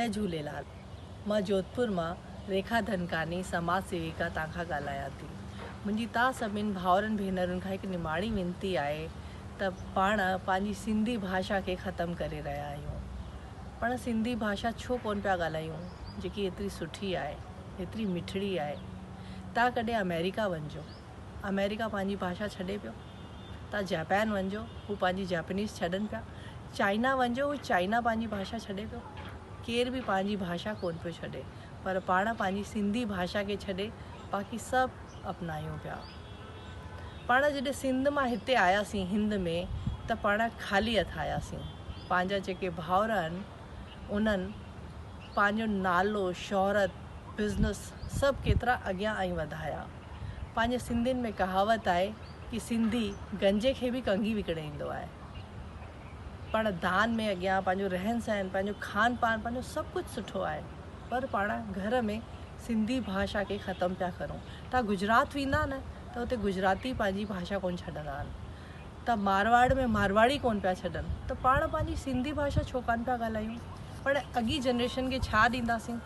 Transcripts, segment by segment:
جئي جهوليلال مان جوڌپور مان ريکا ڌنڪاني سماج سيويڪا توهان کان ڳالهايان ٿي. منهنجي توهان سڀن ڀائرن ڀينرن کان هڪ نماڻي وينتي آهي ته پاڻ پنهنجي سنڌي ڀاشا کي ختم ڪري رهيا آهيون. پاڻ سنڌي ڀاشا ڇو ڪونه پيا ڳالهايون جيڪي ايتري سٺي آهي ايتري مٺڙي آهي. توهان ڪڏهن آمريڪا وڃجو آمريڪا پنهنجي ڀاشا ڇڏي پيو. توهان جاپان وڃجو هو پنهنجي جاپنيز ڇڏن پيا. چائنا وڃجو هو چائنا پنهنجي ڀاشا ڇڏي پيو. ڪير به پنهنجي ڀاشا ڪونه پيو ڇڏي پر پاڻ پنهنجي سنڌي ڀاشا کي ڇڏي باقي سڀ اپنايون پيا. پاڻ جڏهن سنڌ مان هتي آياسين هند ۾ ته پاڻ خالي هٿ آياسين. پنهنجا جيڪي ڀائر آهن انهن پنهنجو نالو شهرت بزنس سڀ ڪيترا اڳيان ۽ وڌايا. پنهنجي سنڌين ۾ ڪهاوت آهي ڪي سنڌي گنجي کي به ڪنگي وڪڻي ايندو آهي. پاڻ دان ۾ اڳيان پنهنجو رهن سهن پنهنجو کان پان پنهنجو سڀ ڪجهه سٺو آهي پر پاڻ گهر ۾ سنڌي ڀاشا کي ختم پيا ڪرون. تان گجرات ويندا نه ته اتي گجراتي پنهنجي ڀاشا ڪونه ڇڏندا آهن. ته مارواڙ ۾ مارواڙي ڪونه پيا ڇڏن ته پاڻ پنهنجي سنڌي ڀاشا ڇو ڪانه پيا ڳالهايون. پاڻ اڳي جنريشن کي ڇا ڏينداسين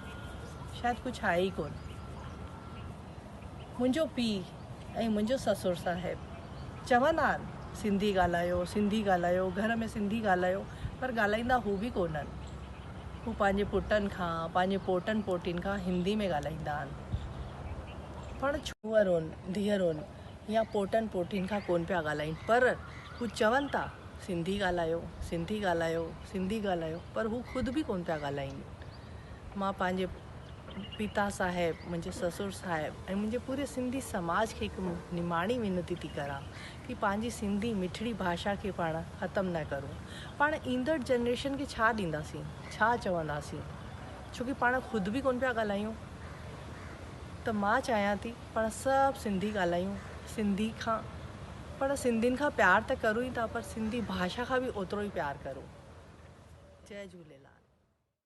شايد ڪجهه آهي ئي ڪونه. منهنجو پيء ۽ منهنجو سسر صاحب چوندا آهن سنڌي ڳالهايو سنڌي ڳالهايو گهر ۾ سنڌي ڳالهايو پر ڳالهائيندا هو به ڪونهن. هو پنهنجي پٽن کان پنهنجي پوٽن پوٽين کان هندي ۾ ڳالهائيندا آهن. پاڻ ڇوهرن ڌيئرن يا پوٽن پوٽين کان ڪونه پيا ڳالهائين پر هو چون ٿا سنڌي ڳالهايو سنڌي ڳالهايو سنڌي ڳالهايو پر هو خود به ڪونه پيا ڳالهائين. مان پنهنجي پتا صاحب، منهنجي سسر صاحب ۽ منهنجي پوري سنڌي سماج کي هڪ نماڻي وينتي ٿي ڪران ڪي پنهنجي سنڌي مٺڙي ڀاشا کي پاڻ ختم نه ڪرون. پاڻ ايندڙ جنريشن کي ڇا ڏينداسين، ڇا چونداسين، ڇو ڪي پاڻ خود به ڪونه پيا ڳالهايون. ته مان چاهيان ٿي پاڻ سڀ سنڌي ڳالهايون، سنڌي کان پاڻ سنڌين کان پيار ته ڪرون ئي ٿا پر سنڌي ڀاشا کان به اوترو ئي پيار ڪرون. جئي جهوليلال.